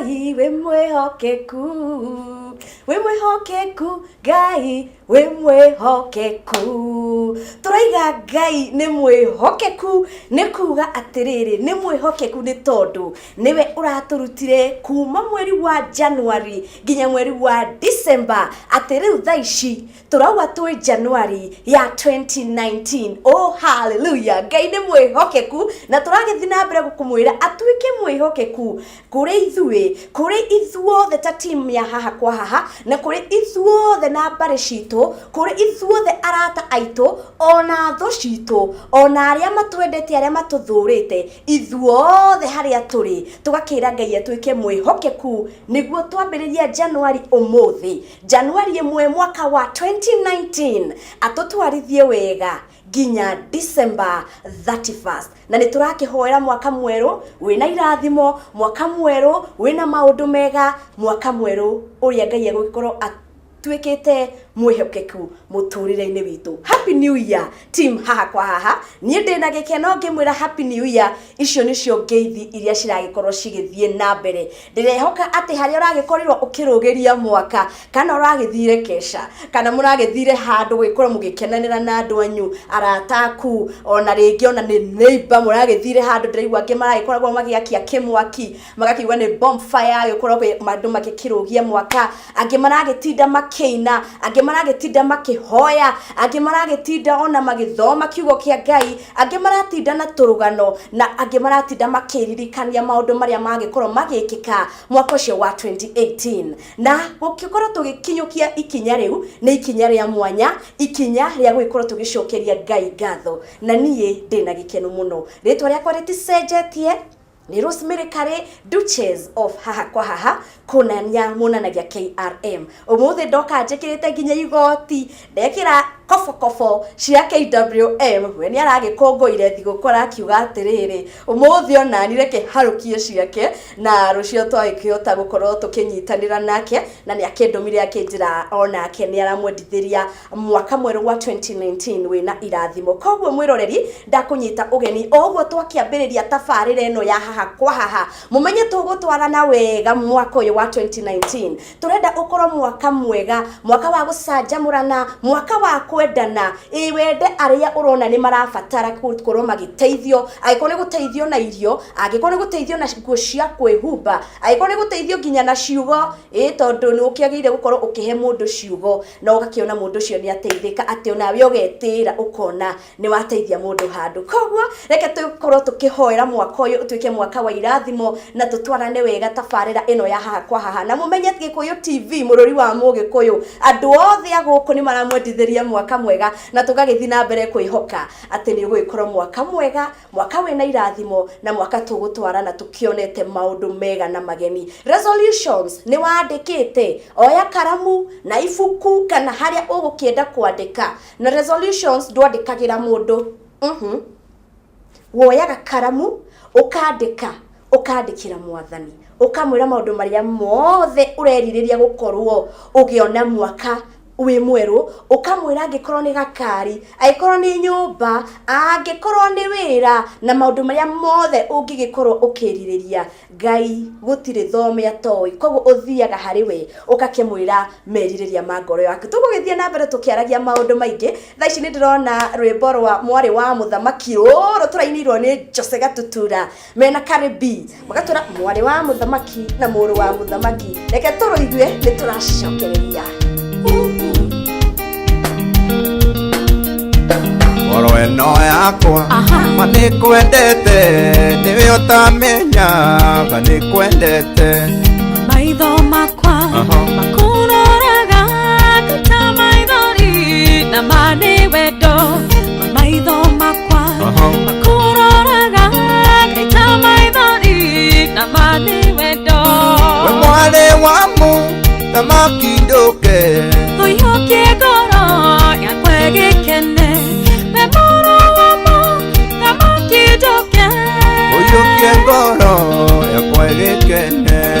Ngai wĩ mwĩhokeku, wĩ mwĩhokeku Ngai wĩ mwĩhokeku. Tũraiga Ngai nĩ mwĩhokeku nĩ kuga atĩrĩrĩ, nĩ mwĩhokeku nĩ tondũ nĩwe ũratũrutire kuma mweri wa January nginya mweri wa December, atĩ rĩu thaa ici tũrauga twĩ January ya 2019. Oh hallelujah, Ngai nĩ mwĩhokeku na tũragĩthiĩ na mbere gũkũmwĩra atuĩke mwĩhokeku kũrĩ ithuĩ, kũrĩ ithuothe ta team ya Haha kwa Haha, na kũrĩ ithuothe na mbarĩ citũ, kũrĩ ithuothe arata aitũ, ona thũ citũ, ona arĩa matwendete, arĩa matũthũrĩte, ithuothe harĩa tũrĩ tũgakĩra Ngai atuĩke mwĩhokeku nĩguo twambĩrĩria January ũmũthĩ, January 1 mwaka wa 2019, atũtwarithie wega nginya December 31st. Na nĩ tũrakĩhoera mwaka mwerũ wĩna irathimo, mwaka mwerũ wĩna maũndũ mega, mwaka mwerũ ũrĩa Ngai egũgĩkorwo atuĩkĩte mwĩhokeku mũtũrĩre-inĩ witũ. Happy New Year team Haha kwa Haha. Niĩ ndĩna gĩkeno ngĩmwĩra Happy New Year. Icio nĩcio ngeithi iria ciragĩkorwo cigĩthiĩ na mbere. Ndĩrehoka atĩ harĩa ũragĩkorirwo ũkĩrũgĩria mwaka, kana ũragĩthire kesha, kana mũragĩthire handũ gũgĩkorwo mũgĩkenanĩra na andũ anyu, arata aku, ona rĩngĩ ona nĩ neighbor mũragĩthire handũ. Ndĩraigua angĩ maragĩkoragwo magĩakia kĩmwaki, magakiuga nĩ bonfire, gĩkorwo andũ magĩkĩrũgia mwaka, angĩ maragĩtinda makĩina, angĩ maragĩtinda makĩhoya, angĩ maragĩtinda ona magĩthoma kiugo kĩa Ngai, angĩ maratinda na tũrũgano, na angĩ maratinda makĩririkania maũndũ marĩa magĩkorwo magĩkĩka mwaka ũcio wa 2018. Na gũkĩkorwo tũgĩkinyũkia ikinya rĩu nĩ ikinya rĩa mwanya, ikinya rĩa gũgĩkorwo tũgĩcokeria Ngai ngatho, na niĩ ndĩna gĩkeno mũno. Rĩtwa rĩakwa rĩticenjetie, nĩ Rosemary Kari, Duchess of Haha kwa Haha, kũnania monanagia KRM. Ũmũthĩ ndoka njĩkĩrĩte nginya igoti, ndekĩra kobokobo cia KWM. We nĩ aragĩkũngũire thigũkũ, arakiuga atĩrĩrĩ, ũmũthĩ onani reke harũkie ciake, na rũcio twagĩkĩhota gũkorwo tũkĩnyitanĩra nake, na nĩ akĩndũmire akĩnjĩra onake nĩ aramwendithĩria mwaka mwerũ wa 2019 wĩna irathimo. Koguo mwĩroreri, ndakũnyita ũgeni o ũguo twakĩambĩrĩria tabarĩra ĩno ya Haha kwa Haha, mũmenye tũgũtwarana wega mwaka ũyũ wa 2019. Tũrenda ũkorwo mwaka mwega, mwaka wa gũcanjamũrana, mwaka wa kwendana. Ĩ wende arĩa ũrona nĩ marabatara gũkorwo magĩteithio, angĩkorwo nĩ gũteithio na irio, angĩkorwo nĩ gũteithio na nguo cia kwĩhumba, angĩkorwo nĩ gũteithio nginya na ciugo, ĩ tondũ nĩ ũkĩagĩrĩire gũkorwo ũkĩhe mũndũ ciugo na ũgakĩona mũndũ ũcio nĩ ateithĩka, atĩ onawe ũgetĩĩra ũkona nĩ wateithia mũndũ handũ. Koguo reke tũkorwo tũkĩhoera mwaka ũyũ ũtuĩke mwaka wa irathimo na tũtwarane wega tabarĩra ĩno ya Haha kwa Haha. Na mũmenye Gĩkũyũ TV, mũrũri wa Mũgĩkũyũ, andũ othe a gũkũ nĩ maramwendithĩria mwaka mwega, na tũgagĩthiĩ na mbere kwĩhoka atĩ nĩ ũgũgĩkorwo mwaka mwega, mwaka wĩna irathimo, na mwaka tũgũtwarana tũkĩonete maũndũ mega na mageni. Resolutions nĩ wandĩkĩte, oya karamu na ibuku kana harĩa ũgũkĩenda kwandĩka. Na resolutions ndwandĩkagĩra mũndũ, woyaga karamu ũkandĩka, ũkandĩkĩra Mwathani, ũkamwĩra maũndũ marĩa mothe ũrerirĩria gũkorwo ũgĩona mwaka wĩ mwerũ, ũkamwĩra angĩkorwo nĩ gakari, angĩkorwo nĩ nyũmba, angĩkorwo nĩ wĩra, na maũndũ marĩa mothe ũngĩgĩkorwo ũkĩrirĩria. Ngai gũtirĩ thome atoĩ, koguo ũthiaga harĩ we ũgakĩmwĩra merirĩria ma ngoro yaku. Tũgũgĩthiĩ na mbere tũkĩaragia maũndũ maingĩ. Thaa ici nĩ ndĩrona rwĩmbo rwa Mwarĩ wa Mũthamaki, rũrũ tũrainĩirwo nĩ Jose Gatutura mena Cardi B, magatwĩra mwarĩ wa mũthamaki na mũrũ wa mũthamaki. Reke tũrũigue, nĩ tũracokereria. Ngoro ĩno yakwa ma nĩ kwendete, nĩwe ũtamenyaga nĩ kwendete. Maitho makwa makũroraga ta maithori na ma nĩ wendo. Maitho makwa makũroraga ta maithori na ma nĩ wendo. We mwarĩ wa mũthamaki ndũke. Ũiyũkie ngoro yakwa ĩgĩkene. We mũrũ wa mũthamaki ndũke. Ũiyũkie ngoro yakwa ĩgĩkene.